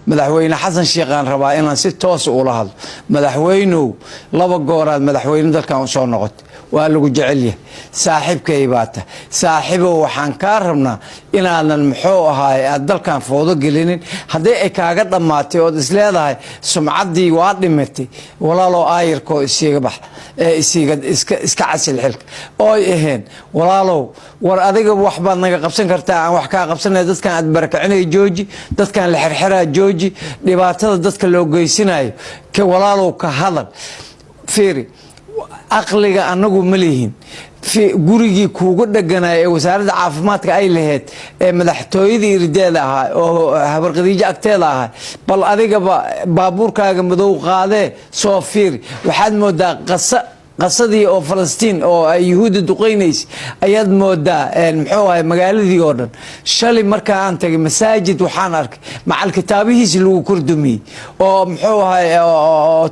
Madaxweyne Xasan Sheikhaan rabaa inaan si toos ula hadlo. Madaxweynow, laba gooraad madaxweyne dalkan usoo noqotay, waa lagu jecelyahay, saaxiibkay baa tahay. Saaxiibow, waxaan kaa rabnaa inaadan, muxuu ahaay, aad dalkan foodo gelinin. Haddii ay kaaga dhammaatay ood isleedahay sumcaddii waa dhimatay, walaalow, aayarkoo isiiga bax ee isiiga iska casil xilka ooy aheen. Walaalow, war adiga wax baad naga qabsan kartaa, aan wax kaa qabsanaya. Dadkan aad barakacinaya jooji, dadkan la xirxiraa jooji, dhibaatada dadka loo geysanayo ka, walaalow, ka hadal. Fiiri, aqliga anagu ma lihin. Gurigii kuugu dheganaya ee wasaaradda caafimaadka ay lahayd ee madaxtooyadii irdeeda ahaa oo Habarqadiijo agteeda ahaa, bal adigaba baabuurkaaga madow qaadee soo fiiri. Waxaad moodaa qasa qasadii oo Falastiin oo ay Yuhuudda duqeynaysay ayaad moodaa, muxuu ahay, magaaladii oo dhan. Shalay marka aan tagay masaajid, waxaan arkay macal kitaabihiisi lagu kordumiyey oo, muxuu ahay, oo